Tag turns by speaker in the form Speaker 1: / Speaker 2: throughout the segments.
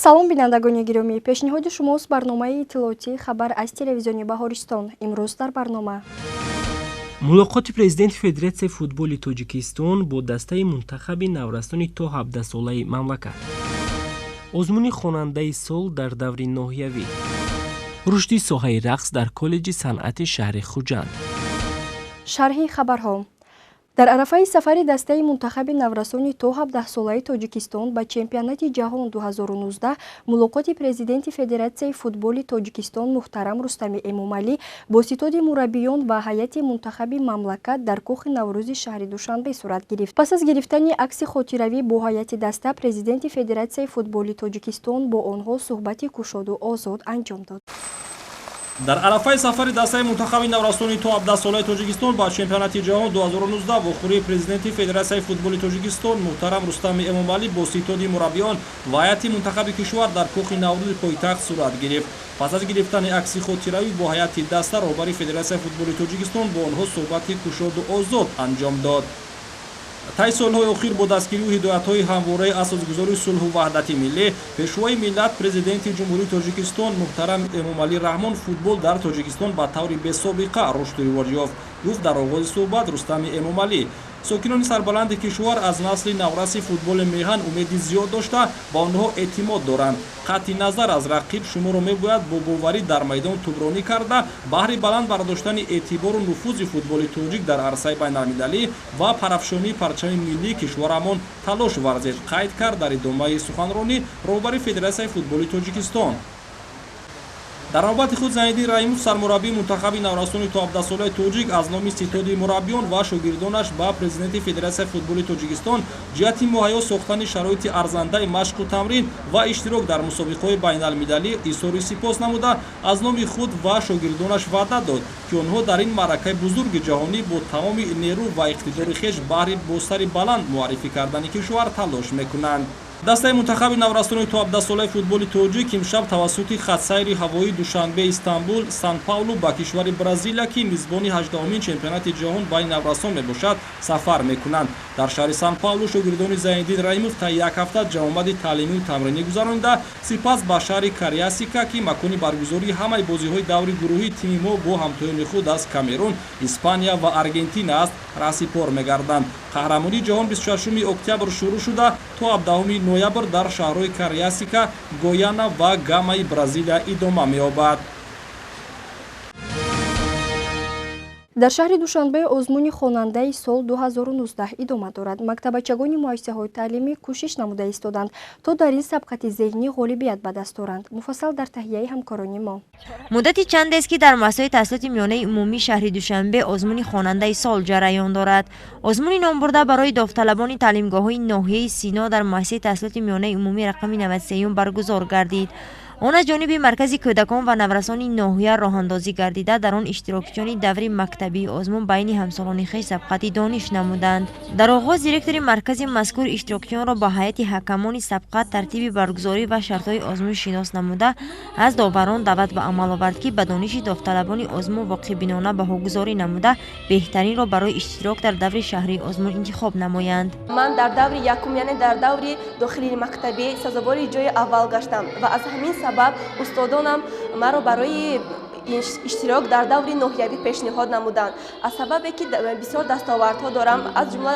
Speaker 1: Салом, бинандагони гиромӣ! Пешниҳоди шумост барномаи иттилоотии «Хабар» аз телевизиони Баҳористон. Имрӯз дар барнома:
Speaker 2: Мулоқоти президенти Федератсияи футболи Тоҷикистон бо дастаи мунтахаби наврасони то 17-солаи мамлакат, озмуни «Хонандаи сол» дар даври ноҳиявӣ, рушди соҳаи рақс дар коллеҷи санъати шаҳри Хуҷанд.
Speaker 1: Шарҳи хабарҳо. Дар арафаи сафари дастаи мунтахаби наврасони то 17-солаи Тоҷикистон ба чемпионати ҷаҳон 2019, мулоқоти президенти Федератсияи футболи Тоҷикистон муҳтарам Рустами Эмомалӣ бо ситоди мураббиён ва ҳайати мунтахаби мамлакат дар кохи Наврӯзи шаҳри Душанбе сурат гирифт. Пас аз гирифтани акси хотиравӣ бо ҳайати даста, президенти Федератсияи футболи Тоҷикистон бо онҳо суҳбати кушоду озод анҷом дод.
Speaker 3: Дар арафаи сафари дастаи мунтахаби наврасони то 17-солаи Тоҷикистон ба чемпионати ҷаҳон 2019, вохӯрии президенти Федератсияи футболи Тоҷикистон муҳтарам Рустами Эмомалӣ бо ситоди мураббиён ва ҳайати мунтахаби кишвар дар кохи Наврӯзи пойтахт сурат гирифт. Пас аз гирифтани акси хотиравӣ бо ҳайати даста, роҳбари Федератсияи футболи Тоҷикистон бо онҳо суҳбати кушоду озод анҷом дод. Тай солҳои охир бо дастгирию ҳидоятҳои ҳамвораи асосгузори сулҳу ваҳдати миллӣ, Пешвои миллат, Президенти Ҷумҳурии Тоҷикистон муҳтарам Эмомалӣ Раҳмон футбол дар Тоҷикистон ба таври бесобиқа рушду ривоҷ ёфт, гуфт дар оғози суҳбат Рустами Эмомалӣ. Сокинони сарбаланди кишвар аз насли навраси футболи меҳан умеди зиёд дошта, ба онҳо эътимод доранд. Қатъи назар аз рақиб, шуморо мебояд бо боварӣ дар майдон тӯбронӣ карда, баҳри баланд бардоштани эътибору нуфузи футболи тоҷик дар арсаи байналмилалӣ ва парафшонии парчами миллии кишварамон талош варзед, қайд кард дар идомаи суханронӣ роҳбари Федератсияи футболи Тоҷикистон. Дар навбати худ Зайниддин Раҳимов, сармураббии мунтахаби наврасони то 17-солаи тоҷик, аз номи ситоди мураббиён ва шогирдонаш ба президенти Федератсияи футболи Тоҷикистон ҷиҳати муҳайё сохтани шароити арзандаи машқу тамрин ва иштирок дар мусобиқаҳои байналмилалӣ изҳори сипос намуда, аз номи худ ва шогирдонаш ваъда дод, ки онҳо дар ин маъракаи бузурги ҷаҳонӣ бо тамоми нерӯ ва иқтидори хеш баҳри бо сари баланд муаррифӣ кардани кишвар талош мекунанд. Дастаи мунтахаби наврасони то 17-солаи футболи тоҷик имшаб тавассути хатсайри ҳавоии Душанбе Истанбул Сан Паулу ба кишвари Бразилия, ки мизбони 18-умин чемпионати ҷаҳон байни наврасон мебошад, сафар мекунанд. Дар шаҳри Сан Паулу шогирдони Зайниддин Раҳимов таи як ҳафта ҷамъомади таълимию тамринӣ гузаронида, сипас ба шаҳри Кариасика, ки макони баргузории ҳамаи бозиҳои даври гурӯҳии тими мо бо ҳамтоёни худ аз Камерун, Испания ва Аргентина аст, раҳсипор мегарданд. Қаҳрамонии ҷаҳон 26 октябр шурӯъ шуда, то 17 ноябр дар шаҳрҳои Кариасика, Гояна ва Гамаи Бразилия идома меёбад.
Speaker 1: Дар шаҳри Душанбе озмуни «Хонандаи сол 2019» идома дорад. Мактабачагони муассисаҳои таълимӣ кӯшиш намуда истоданд, то дар ин сабқати зеҳнӣ ғолибият ба даст оранд. Муфассал дар таҳияи ҳамкорони мо.
Speaker 4: Муддати чандест, ки дар муассисаҳои таҳсилоти миёнаи умумии шаҳри Душанбе озмуни «Хонандаи сол» ҷараён дорад. Озмуни номбурда барои довталабони таълимгоҳҳои ноҳияи Сино дар муассисаи таҳсилоти миёнаи умумии рақами 93 баргузор гардид. Он аз ҷониби маркази кӯдакон ва наврасони ноҳия роҳандозӣ гардида, дар он иштирокчиёни даври мактабии озмун байни ҳамсолони хеш сабқати дониш намуданд. Дар оғоз директори маркази мазкур иштирокчиёнро ба ҳайати ҳакамони сабқат, тартиби баргузорӣ ва шартҳои озмун шинос намуда, аз доварон даъват ба амал овард, ки ба дониши довталабони озмун воқеъбинона баҳогузорӣ намуда, беҳтаринро барои иштирок дар даври шаҳрии озмун интихоб намоянд.
Speaker 5: Ман дар даври якум, яъне дар даври дохилии мактабӣ, сазовори ҷои аввал гаштам ва аз ҳамин сабаб устодонам маро барои иштирок дар даври ноҳиявӣ пешниҳод намуданд. Аз сабабе ки бисёр дастовардҳо дорам, аз ҷумла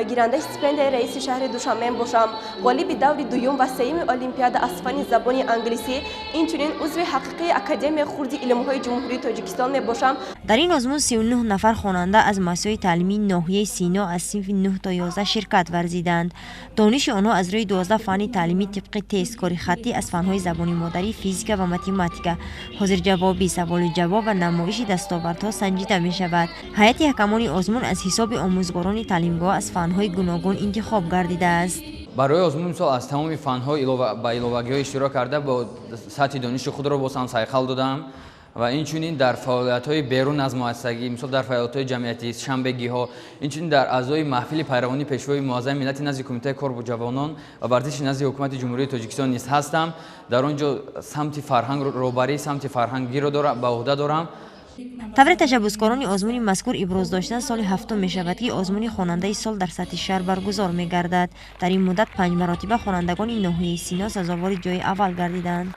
Speaker 5: гирандаи стипендияи раиси шаҳри Душанбе бошам, ғолиби даври дуюм ва сеюми олимпиада аз фанни забони англисӣ, инчунин узви ҳақиқии Академияи хурди илмҳои Ҷумҳурии Тоҷикистон мебошам.
Speaker 4: Дар ин озмун 39 нафар хонанда аз муассисаҳои таълимии ноҳияи Сино аз синфи 9 то 11 ширкат варзиданд. Дониши онҳо аз рӯи 12 фанни таълимӣ тибқи тест, кори хаттӣ аз фанҳои забони модарӣ, физика ва математика, ҳозирҷавобӣ, саволу ҷавоб ва намоиши дастовардҳо санҷида мешавад. Ҳайати ҳакамони озмун аз ҳисоби омӯзгорони таълимгоҳ аз фанҳои гуногун интихоб гардидааст.
Speaker 6: Барои озмун мисол аз тамоми фанҳо ба иловагиҳо иштирок карда, бо сатҳи дониши худро боз ҳам сайқал додаам ва инчунин дар фаъолиятҳои берун аз муассисагӣ, мисол дар фаъолиятҳои ҷамъиятӣ, шанбегиҳо, инчунин дар аъзои маҳфили пайравони Пешвои муаззами миллати назди Кумитаи кор бо ҷавонон ва варзиши назди Ҳукумати Ҷумҳурии Тоҷикистон низ ҳастам. Дар он ҷо самти фарҳанг, роҳбарии самти фарҳангиро ба уҳда дорам.
Speaker 4: Тавре ташаббускорони озмуни мазкур иброз доштанд, соли ҳафтум мешавад, ки озмуни хонандаи сол дар сатҳи шаҳр баргузор мегардад. Дар ин муддат панҷ маротиба хонандагони ноҳияи Сино сазовори ҷои аввал гардиданд.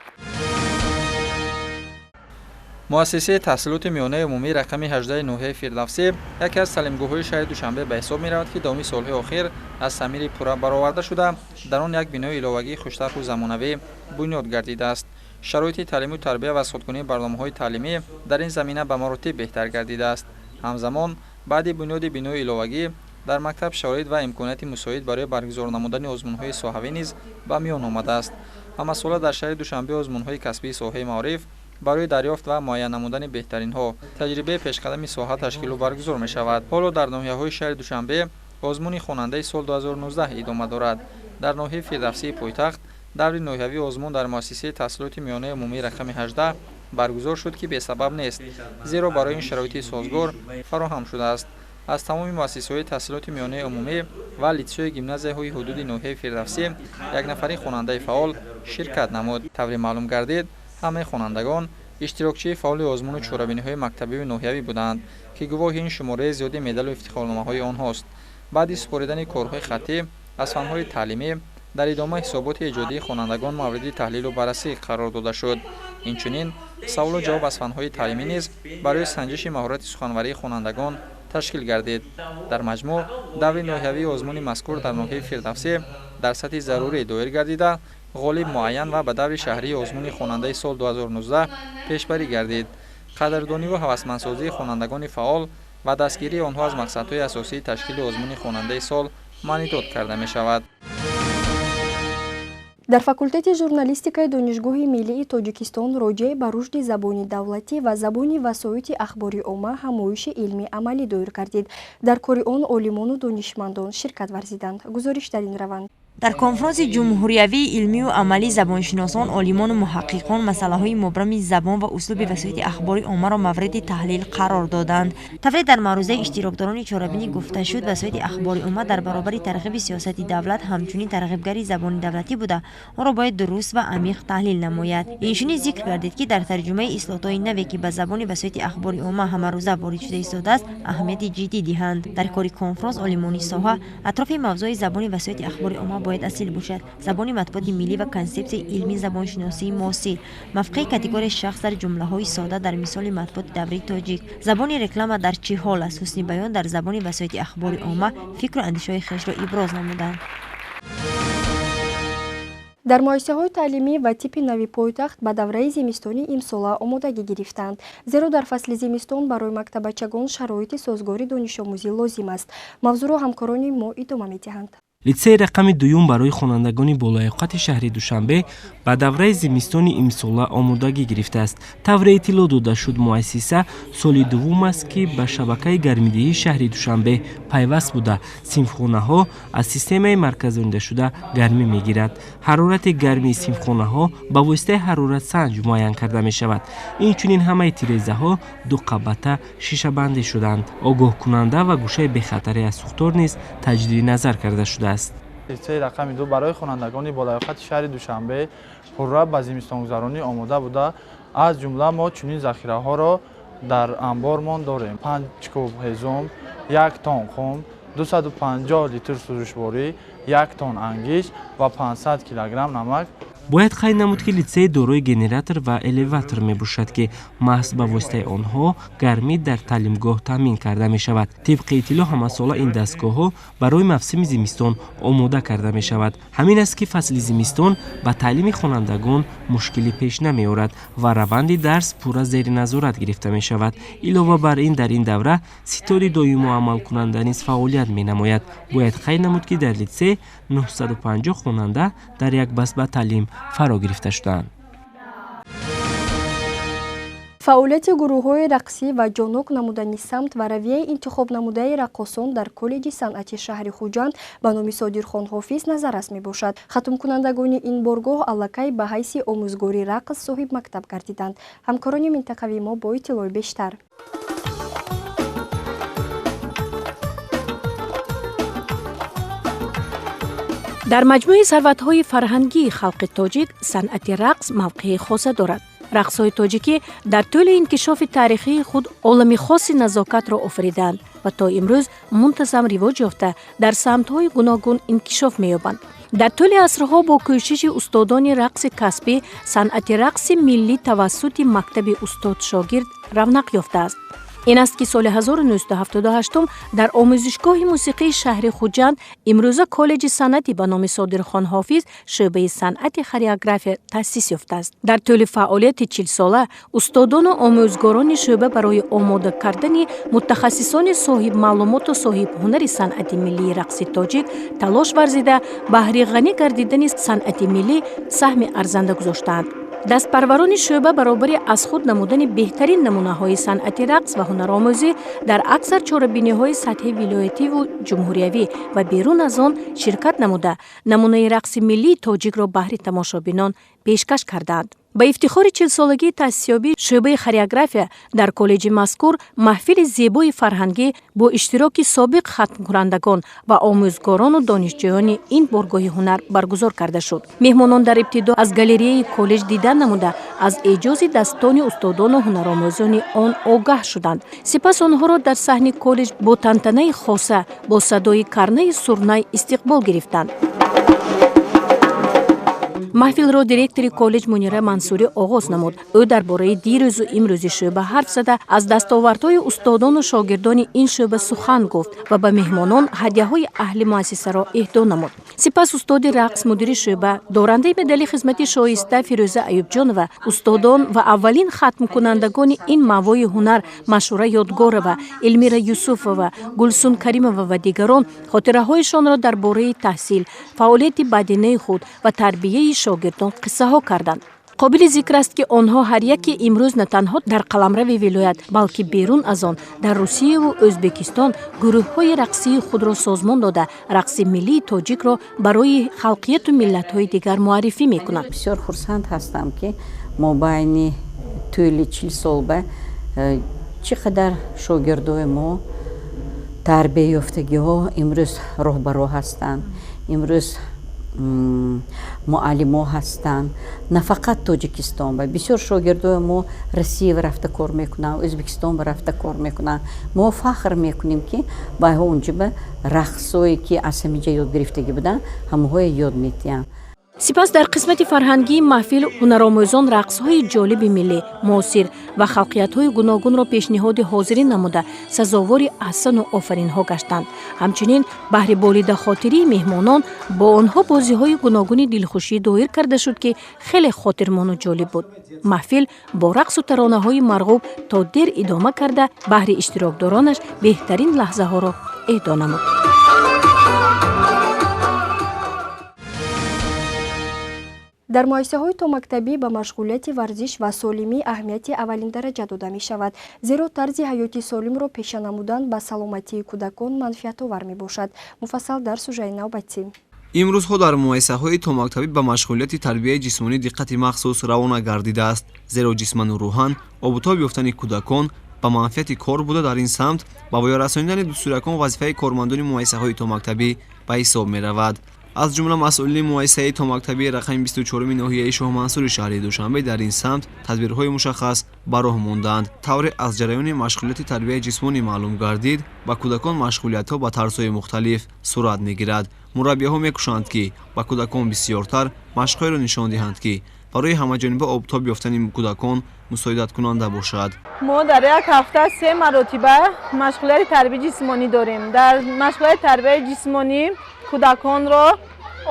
Speaker 7: Муассисаи таҳсилоти миёнаи умумии рақами 18 ноҳияи Фирдавсӣ яке аз таълимгоҳҳои шаҳри Душанбе ба ҳисоб меравад, ки давоми солҳои охир аз таъмири пурра бароварда шуда, дар он як бинои иловагии хуштарҳу замонавӣ бунёд гардидааст. Шароити таълиму тарбия ва содкунии барномаҳои таълимӣ дар ин замина ба маротиб беҳтар гардидааст. Ҳамзамон, баъди бунёди бинои иловагӣ дар мактаб шароит ва имконияти мусоид барои баргузор намудани озмунҳои соҳавӣ низ ба миён омадааст. Ҳамасола дар шаҳри Душанбе озмунҳои касбии соҳаи маориф барои дарёфт ва муайян намудани беҳтаринҳо, таҷрибаи пешқадами соҳа ташкилу баргузор мешавад. Ҳоло дар ноҳияҳои шаҳри Душанбе озмуни хонандаи сол 2019 идома дорад. Дар ноҳияи Фирдавсии пойтахт даври ноҳиявии озмун дар муассисаи таҳсилоти миёнаи умумии рақами 18 баргузор шуд, ки бесабаб нест, зеро барои ин шароити созгор фароҳам шудааст. Аз тамоми муассисаҳои таҳсилоти миёнаи умумӣ ва литсею гимназияҳои ҳудуди ноҳияи Фирдавсӣ як нафари хонандаи фаъол ширкат намуд. Тавре маълум гардид, ҳамаи хонандагон иштирокчии фаъоли озмуну чорабиниҳои мактабиву ноҳиявӣ буданд, ки гувоҳи ин шумораи зиёди медалу ифтихорномаҳои онҳост. Баъди супоридани корҳои хаттӣ аз фанҳои таълимӣ, дар идома ҳисоботи эҷодии хонандагон мавриди таҳлилу баррасӣ қарор дода шуд. Инчунин саволу ҷавоб аз фанҳои таълимӣ низ барои санҷиши маҳорати суханварии хонандагон ташкил гардид. Дар маҷмӯъ, даври ноҳиявии озмуни мазкур дар ноҳияи Фирдавсӣ дар сатҳи зарурӣ доир гардида, ғолиб муайян ва ба даври шаҳрии озмуни хонандаи сол 2019 пешбарӣ гардид. Қадрдониву ҳавасмандсозии хонандагони фаъол ва дастгирии онҳо аз мақсадҳои асосии ташкили озмуни хонандаи сол маънидод карда мешавад.
Speaker 1: Дар факултети журналистикаи Донишгоҳи миллии Тоҷикистон роҷеъ ба рушди забони давлатӣ ва забони васоити ахбори омма ҳамоиши илмӣ амалӣ доир гардид. Дар кори он олимону донишмандон ширкат варзиданд. Гузориш дар ин раванд.
Speaker 4: Дар конфронси ҷумҳуриявии илмию амалӣ забоншиносон, олимону муҳаққиқон масъалаҳои мубрами забон ва услуби васоити ахбори оммаро мавриди таҳлил қарор доданд. Тавре дар маърузаи иштирокдорони чорабинӣ гуфта шуд, васоити ахбори омма дар баробари тарғиби сиёсати давлат ҳамчунин тарғибгари забони давлатӣ буда, онро бояд дуруст ва амиқ таҳлил намояд. Инчунин зикр гардид, ки дар тарҷумаи ислоҳотҳои наве, ки ба забони васоити ахбори омма ҳамарӯза ворид шуда истодааст, аҳамияти ҷиддӣ диҳанд. Дар кори конфронс олимони соҳа атрофи мавзӯи забони васоити ахбори омма бояд асил бошад, забони матбуоти миллӣ ва консепсияи илмии забоншиносии муосир, мавқеи категорияи шахс дар ҷумлаҳои сода дар мисоли матбуоти даврии тоҷик, забони реклама дар чӣ ҳол аст, ҳусни баён дар забони васоити ахбори омма фикру андешаҳои хешро иброз намуданд.
Speaker 1: Дар муассисаҳои таълимӣ ва типи нави пойтахт ба давраи зимистони имсола омодагӣ гирифтанд, зеро дар фасли зимистон барои мактаббачагон шароити созгори донишомӯзӣ лозим аст. Мавзӯъро ҳамкорони мо идома медиҳанд.
Speaker 2: Литсеи рақами дуюм барои хонандагони болаёқати шаҳри Душанбе ба давраи зимистони имсола омодагӣ гирифтааст. Тавре иттилоъ дода шуд, муассиса соли дуввум аст, ки ба шабакаи гармидиҳии шаҳри Душанбе пайваст буда, синфхонаҳо аз системаи марказонидашуда гармӣ мегирад. Ҳарорати гармии синфхонаҳо ба воситаи ҳароратсанҷ муайян карда мешавад. Инчунин ҳамаи тирезаҳо дуқабата шишабандӣ шуданд. Огоҳкунанда ва гӯшаи бехатарӣ аз сӯхтор низ таҷдиди назар карда шудааст.
Speaker 8: Литсеи рақами ду барои хонандагони болаёқати шаҳри Душанбе пурра ба зимистонгузаронӣ омода буда, аз ҷумла мо чунин захираҳоро дар анбормон дорем: 5 куб ҳезум, 1 тон хум, 250 литр сӯзишворӣ, 1 тон ангишт ва 500 килограмм намак.
Speaker 2: Бояд қайд намуд, ки литсей дорои генератор ва элеватор мебошад, ки маҳз ба воситаи онҳо гармӣ дар таълимгоҳ таъмин карда мешавад. Тибқи иттилоъ, ҳамасола ин дастгоҳҳо барои мавсими зимистон омода карда мешавад. Ҳамин аст, ки фасли зимистон ба таълими хонандагон мушкилӣ пеш намеорад ва раванди дарс пурра зери назорат гирифта мешавад. Илова бар ин, дар ин давра ситори доимо амалкунанда низ фаъолият менамояд. Бояд қайд намуд, ки дар литсей 950 хонанда дар як баст ба таълим фаро гирифта шудаанд.
Speaker 1: Фаъолияти гурӯҳҳои рақсӣ ва ҷонок намудани самт ва равияи интихобнамудаи раққосон дар коллеҷи санъати шаҳри Хуҷанд ба номи Содирхон Ҳофиз назаррас мебошад. Хатмкунандагони ин боргоҳ аллакай ба ҳайси омӯзгори рақс соҳибмактаб гардиданд. Ҳамкорони минтақавии мо бо иттилои бештар.
Speaker 9: Дар маҷмӯи сарватҳои фарҳангии халқи тоҷик санъати рақс мавқеи хоса дорад. Рақсҳои тоҷикӣ дар тӯли инкишофи таърихии худ олами хоси назокатро офаридаанд ва то имрӯз мунтазам ривоҷ ёфта дар самтҳои гуногун инкишоф меёбанд. Дар тӯли асрҳо бо кӯшиши устодони рақси касбӣ санъати рақси миллӣ тавассути мактаби устод-шогирд равнақ ёфтааст. Ин аст ки соли 1978 дар омӯзишгоҳи мусиқии шаҳри Хуҷанд, имрӯза коллеҷи санъати ба номи Содирхон Ҳофиз, шӯъбаи санъати хореография таъсис ёфтааст. Дар тӯли фаъолияти 40-сола устодону омӯзгорони шӯъба барои омода кардани мутахассисони соҳибмаълумоту соҳибҳунари санъати миллии рақси тоҷик талош варзида, баҳри ғанӣ гардидани санъати миллӣ саҳми арзанда гузоштаанд. Дастпарварони шӯъба баробари аз худ намудани беҳтарин намунаҳои санъати рақс ва ҳунаромӯзӣ дар аксар чорабиниҳои сатҳи вилоятиву ҷумҳуриявӣ ва берун аз он ширкат намуда, намунаи рақси миллии тоҷикро баҳри тамошобинон пешкаш кардаанд. Ба ифтихори 40-солагии таъсисёбии шӯъбаи хореография дар коллеҷи мазкур маҳфили зебои фарҳангӣ бо иштироки собиқ хатмкунандагон ва омӯзгорону донишҷӯёни ин боргоҳи ҳунар баргузор карда шуд. Меҳмонон дар ибтидо аз галереяи коллеҷ дидан намуда, аз эъҷози дастони устодону ҳунаромӯзони он огаҳ шуданд. Сипас онҳоро дар саҳни коллеҷ бо тантанаи хоса бо садои карнаи сурнай истиқбол гирифтанд. Маҳфилро директори коллеҷ Мунира Мансурӣ оғоз намуд. Ӯ дар бораи дирӯзу имрӯзи шӯъба ҳарф зада, аз дастовардҳои устодону шогирдони ин шӯъба сухан гуфт ва ба меҳмонон ҳадяҳои аҳли муассисаро эҳдо намуд. Сипас устоди рақс, мудири шӯъба, дорандаи медали хизмати шоиста Фирӯза Аюбҷонова, устодон ва аввалин хатмкунандагони ин мавои ҳунар Машура Ёдгорова, Элмира Юсуфова, Гулсун Каримова ва дигарон хотираҳояшонро дар бораи таҳсил, фаъолияти баъдинаи худ ва тарбияи шогирдон қиссаҳо карданд. Қобили зикр аст, ки онҳо ҳар яке имрӯз на танҳо дар қаламрави вилоят, балки берун аз он дар Русияву Ӯзбекистон гурӯҳҳои рақсии худро созмон дода, рақси миллии тоҷикро барои халқияту миллатҳои дигар муаррифӣ мекунанд.
Speaker 10: Бисёр хурсанд ҳастам, ки мобайни тӯли 40 сол ба чӣ қадар шогирдои мо тарбияёфтагиҳо имрӯз роҳбаро ҳастанд, имрӯз муаллимо ҳастанд. На фақат Тоҷикистон ба бисёр шогирдои мо Россия рафта кор мекунанд, Ӯзбекистон ба рафта кор мекунанд. Мо фахр мекунем, ки вайҳо унҷа рақсое ки аз ҳаминҷа ёд гирифтагӣ буданд, ҳамаҳое ёд метиҳанд.
Speaker 9: Сипас дар қисмати фарҳангии маҳфил ҳунаромӯзон рақсҳои ҷолиби миллӣ, муосир ва халқиятҳои гуногунро пешниҳоди ҳозирин намуда, сазовори аҳсану офаринҳо гаштанд. Ҳамчунин баҳри болидахотирии меҳмонон бо онҳо бозиҳои гуногуни дилхушӣ доир карда шуд, ки хеле хотирмону ҷолиб буд. Маҳфил бо рақсу таронаҳои марғуб то дер идома карда, баҳри иштирокдоронаш беҳтарин лаҳзаҳоро эҳдо намуд.
Speaker 1: Дар муассисаҳои томактабӣ ба машғулияти варзиш ва солимӣ аҳамияти аввалиндараҷа дода мешавад, зеро тарзи ҳаёти солимро пеша намудан ба саломатии кӯдакон манфиатовар мебошад. Муфассал дар сужаи навбатӣ.
Speaker 11: Имрӯзҳо дар муассисаҳои томактабӣ ба машғулияти тарбияи ҷисмонӣ диққати махсус равона гардидааст, зеро ҷисману рӯҳан обутоб ёфтани кӯдакон ба манфиати кор буда, дар ин самт ба воя расонидани дустӯракон вазифаи кормандони муассисаҳои томактабӣ ба ҳисоб меравад. Аз ҷумла масъулини муассисаи томактабии рақами 24 ноҳияи Шоҳмансури шаҳри Душанбе дар ин самт тадбирҳои мушаххас ба роҳ мондаанд. Тавре аз ҷараёни машғулияти тарбияи ҷисмонӣ маълум гардид, ба кӯдакон машғулиятҳо ба тарзҳои мухталиф сурат мегирад. Мураббиҳо мекӯшанд, ки ба кӯдакон бисёртар машқҳоеро нишон диҳанд, ки барои ҳамаҷониба обтоб ёфтани кӯдакон мусоидаткунанда бошад.
Speaker 12: Мо дар як ҳафта 3 маротиба машғулияти тарбияи ҷисмонӣ дорем. Дар машғулияти тарбияи ҷисмонӣ кӯдаконро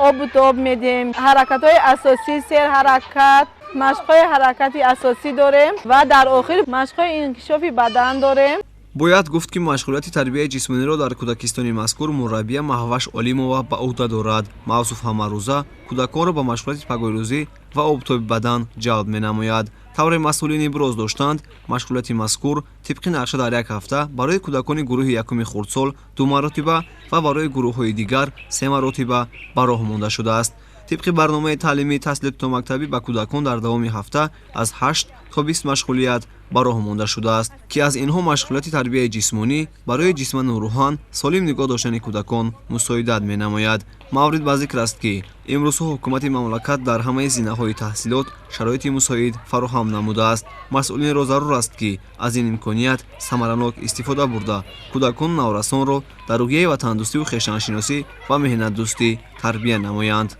Speaker 12: обу тоб медиҳем, ҳаракатҳои асосӣ, серҳаракат, машқҳои ҳаракати асосӣ дорем ва дар охир машқҳои инкишофи бадан дорем.
Speaker 11: Бояд гуфт, ки машғулияти тарбияи ҷисмониро дар кӯдакистони мазкур мураббия Маҳваш Олимова ба ӯҳда дорад. Мавсуф ҳамарӯза кӯдаконро ба машғулияти пагоҳирӯзӣ ва обтоби бадан ҷалб менамояд. Тавре масъулин иброз доштанд, машғулияти мазкур тибқи нақша дар як ҳафта барои кӯдакони гурӯҳи якуми хурдсол 2 маротиба ва барои гурӯҳҳои дигар 3 маротиба ба роҳ монда шудааст. Тибқи барномаи таълимии таҳсилоти томактабӣ ба кӯдакон дар давоми ҳафта аз 8 то 20 машғулият ба роҳ монда шудааст, ки аз инҳо машғулияти тарбияи ҷисмонӣ барои ҷисману рӯҳан солим нигоҳ доштани кӯдакон мусоидат менамояд. Маврид ба зикр аст, ки имрӯзҳо ҳукумати мамлакат дар ҳамаи зинаҳои таҳсилот шароити мусоид фароҳам намудааст. Масъулинро зарур аст, ки аз ин имконият самаранок истифода бурда, кӯдакону наврасонро дар рӯҳияи ватандӯстиву хештаншиносӣ ва меҳнатдӯстӣ тарбия намоянд.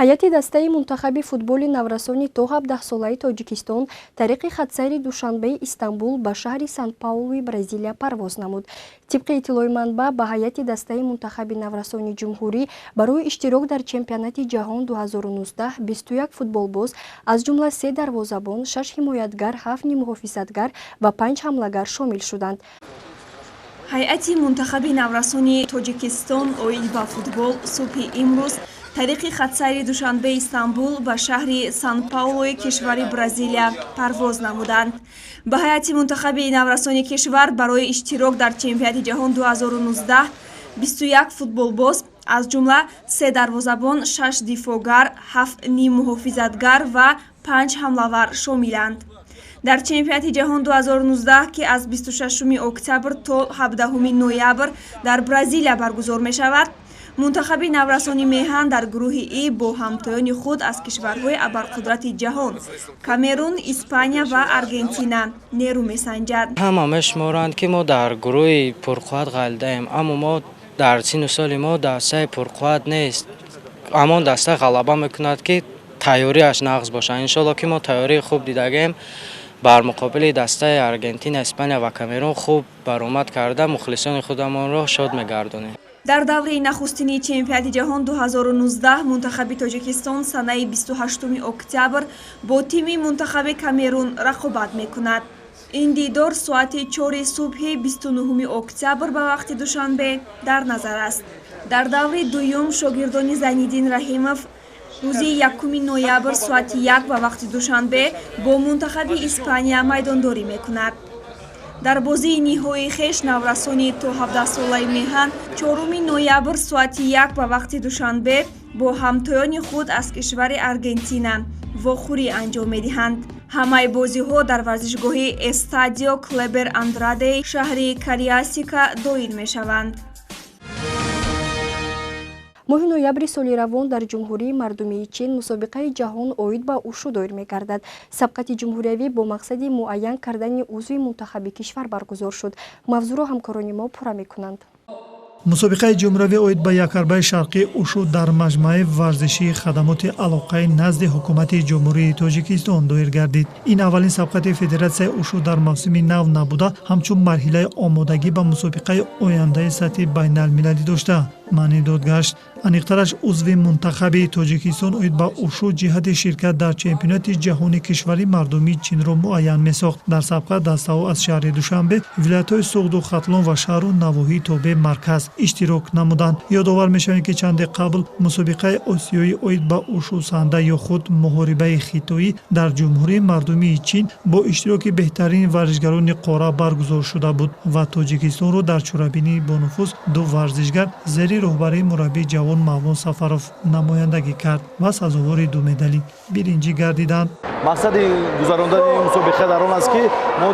Speaker 1: Ҳайати дастаи мунтахаби футболи наврасони то 17-солаи Тоҷикистон тариқи хатсайри Душанбеи Истанбул ба шаҳри Сан-Паулуи Бразилия парвоз намуд. Тибқи иттилои манбаъ, ба ҳайати дастаи мунтахаби наврасони ҷумҳурӣ барои иштирок дар чемпионати ҷаҳон 2019 21 футболбоз, аз ҷумла се дарвозабон, шаш ҳимоятгар, ҳафт ниммуҳофизатгар ва панҷ ҳамлагар шомил шуданд.
Speaker 13: Ҳайати мунтахаби наврасони Тоҷикистон оид ба футбол субҳи имрӯз тариқи хатсайри Душанбе Истанбул ба шаҳри Сан-Паулои кишвари Бразилия парвоз намуданд. Ба ҳайати мунтахаби наврасони кишвар барои иштирок дар чемпионати ҷаҳон 2019 21 футболбоз, аз ҷумла се дарвозабон, шаш дифоъгар, ҳафт ниммуҳофизатгар ва панҷ ҳамлавар шомиланд. Дар чемпионати ҷаҳон 2019, ки аз 26 октябр то 17 ноябр дар Бразилия баргузор мешавад, мунтахаби наврасони меҳан дар гурӯҳи И бо ҳамтоёни худ аз кишварҳои абарқудрати ҷаҳон Камерун, Испания ва Аргентина нерӯ месанҷад.
Speaker 14: Ҳама мешуморанд, ки мо дар гурӯҳи пурқувват ғалидаем, аммо мо дар синну соли мо дастаи пурқувват нест. Ҳамон даста ғалаба мекунад, ки тайёриаш нағз бошад. Иншолло, ки мо тайёрии хуб дидагем, бар муқобили дастаи Аргентина, Испания ва Камерун хуб баромад карда, мухлисони худамонро шод мегардонем.
Speaker 13: Дар давраи нахустини чемпионати ҷаҳон 2019 мунтахаби Тоҷикистон санаи 28 октябр бо тими мунтахаби Камерун рақобат мекунад. Ин дидор соати 4 субҳи 29 октябр ба вақти Душанбе дар назар аст. Дар даври дуюм шогирдони Зайниддин Раҳимов рӯзи 1 ноябр соати 1 ба вақти Душанбе бо мунтахаби Испания майдондорӣ мекунад. Дар бозии ниҳоии хеш наврасони то 17-солаи меҳан 4 ноябр соати 1 ба вақти Душанбе бо ҳамтоёни худ аз кишвари Аргентина вохӯрӣ анҷом медиҳанд. Ҳамаи бозиҳо дар варзишгоҳи Эстадио Клебер Андрадеи шаҳри Кариасика доир мешаванд.
Speaker 1: Моҳи ноябри соли равон дар Ҷумҳурии Мардумии Чин мусобиқаи ҷаҳон оид ба ушу доир мегардад. Сабқати ҷумҳуриявӣ бо мақсади муайян кардани узви мунтахаби кишвар баргузор шуд. Мавзӯъро ҳамкорони мо пурра мекунанд.
Speaker 15: Мусобиқаи ҷумҳуриявӣ оид ба якарбаи шарқӣ ушу дар маҷмӯаи варзишии хадамоти алоқаи назди ҳукумати Ҷумҳурии Тоҷикистон доир гардид. Ин аввалин сабқати федератсияи ушу дар мавсими нав набуда, ҳамчун марҳилаи омодагӣ ба мусобиқаи ояндаи сатҳи байналмилалӣ дошта маънӣ дод гашт. Аниқтараш, узви мунтахаби Тоҷикистон оид ба ушу ҷиҳати ширкат дар чемпионати ҷаҳони кишвари мардумии Чинро муайян месохт. Дар сабқат дастаҳо аз шаҳри Душанбе, вилоятҳои Суғду Хатлон ва шаҳру навоҳии тобеи марказ иштирок намуданд. Ёдовар мешавем, ки чанде қабл мусобиқаи осиёӣ оид ба ушу санда ё худ муҳорибаи хитоӣ дар Ҷумҳурии Мардумии Чин бо иштироки беҳтарин варзишгарони қора баргузор шуда буд ва Тоҷикистонро дар чорабинии бонуфуз ду варзишгар зери роҳбарии мураббии ҷавон Мавлон Сафаров намояндагӣ кард ва сазовори ду медали биринҷӣ гардиданд.
Speaker 16: Мақсади гузарондани мусобиқа дар он аст, ки мо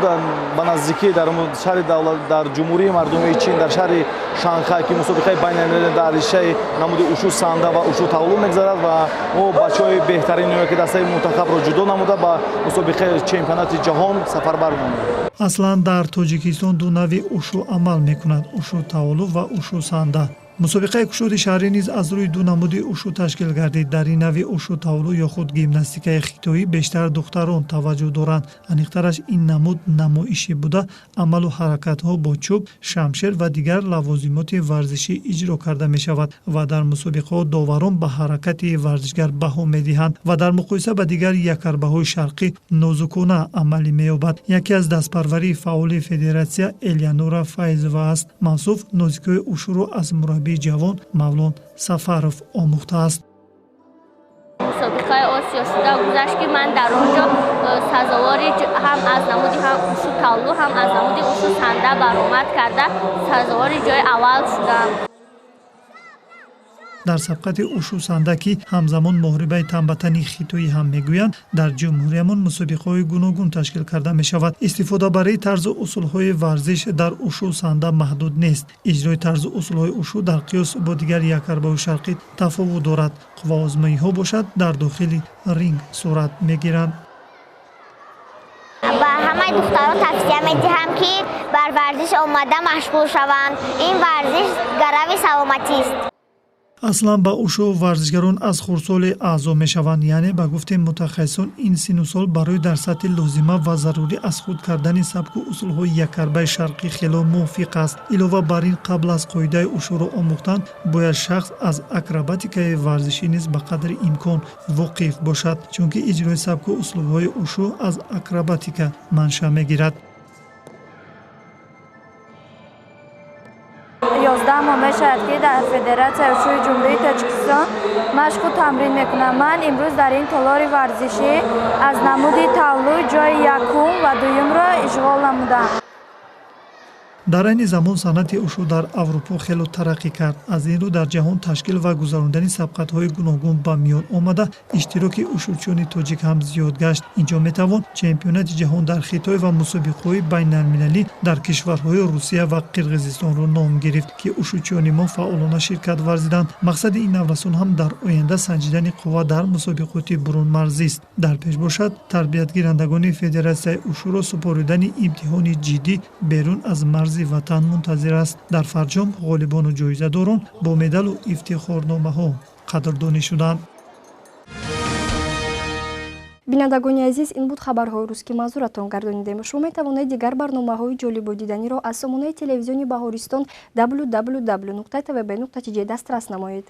Speaker 16: ба наздикӣ дар шаҳри дар Ҷумҳурии Мардумии Чин, дар шаҳри Шанхай, ки мусобиқаи байналмилалӣ дар ришаи намуди ушу санда ва ушу таоллум мегузарад ва мо бачаҳои беҳтарин ё ки дастаи мунтахабро ҷудо намуда, ба мусобиқаи чемпионати ҷаҳон сафарбар намудем.
Speaker 15: Аслан дар Тоҷикистон ду нави ушу амал мекунад: ушу таоллум ва ушу санда. Мусобиқаи кушоди шаҳрӣ низ аз рӯи ду намуди ушу ташкил гардид. Дар ин нави ушу таоллу ё худ гимнастикаи хитоӣ бештар духтарон таваҷҷӯҳ доранд. Аниқтараш, ин намуд намоишӣ буда, амалу ҳаракатҳо бо чӯб, шамшер ва дигар лавозимоти варзишӣ иҷро карда мешавад ва дар мусобиқаҳо доварон ба ҳаракати варзишгар баҳо медиҳанд ва дар муқоиса ба дигар якарбаҳои шарқӣ нозукона амалӣ меёбад. Яке аз дастпарварии фаъоли федератсия Элеонора Файзова аст. Мавсуф нозикиҳои ушуро аз мураббии ҷавон Мавлон Сафаров омӯхтааст.
Speaker 17: Мусобиқаи Осиё шуда гузашт, ки ман дар он ҷо сазовори ҳам аз намуди ҳам ушу таоллу, ҳам аз намуди ушу санда баромад карда, сазовори ҷои аввал шудам.
Speaker 15: Дар сабқати ушу санда, ки ҳамзамон муҳорибаи танбатани хитоӣ ҳам мегӯянд, дар ҷумҳуриямон мусобиқаҳои гуногун ташкил карда мешавад. Истифодабарии тарзу усулҳои варзиш дар ушу санда маҳдуд нест. Иҷрои тарзу усулҳои ушу дар қиёс бо дигар якарбаи шарқӣ тафовут дорад. Қувваозмоиҳо бошад дар дохили ринг сурат мегиранд.
Speaker 18: Ба ҳамаи духтарон тавсия медиҳам, ки бар варзиш омада машғул шаванд. Ин варзиш гарави саломатист.
Speaker 15: Аслан ба ушу варзишгарон аз хурдсолӣ аъзо мешаванд, яъне ба гуфти мутахассисон ин синну сол барои дар сатҳи лозима ва зарурӣ аз худ кардани сабку усулҳои якарбаи шарқӣ хело мувофиқ аст. Илова бар ин, қабл аз қоидаи ушуро омӯхтан бояд шахс аз акробатикаи варзишӣ низ ба қадри имкон воқиф бошад, чунки иҷрои сабку услубҳои ушу аз акробатика маншаъ мегирад.
Speaker 19: 11 моҳ мешавад, ки дар Федератсияи ушуи Ҷумҳурии Тоҷикистон машқу тамрин мекунам. Ман имрӯз дар ин толори варзишӣ аз намуди тавлӯ ҷои якум ва дуюмро ишғол намудам.
Speaker 15: Дар айни замон санъати ушу дар Аврупо хело тараққӣ кард. Аз ин рӯ дар ҷаҳон ташкил ва гузарондани сабқатҳои гуногун ба миён омада, иштироки ушучиёни тоҷик ҳам зиёд гашт. Инҷо метавон чемпионати ҷаҳон дар Хитой ва мусобиқаҳои байналмилалӣ дар кишварҳои Русия ва Қирғизистонро ном гирифт, ки ушучиёни мо фаъолона ширкат варзиданд. Мақсади ин наврасон ҳам дар оянда санҷидани қувва дар мусобиқоти бурунмарзист. Дар пеш бошад тарбиятгирандагони Федератсияи ушуро супоридани имтиҳони ҷиддӣ берун аз марзи ватан мунтазир аст. Дар фарҷом ғолибону ҷоизадорон бо медалу ифтихорномаҳо қадрдонӣ шуданд.
Speaker 1: Бинандагони азиз, ин буд хабарҳои рӯз, ки манзуратон гардонидем. Шумо метавонед дигар барномаҳои ҷолибу диданиро аз сомонаи телевизиони Баҳористон www.tvb.tj дастрас намоед.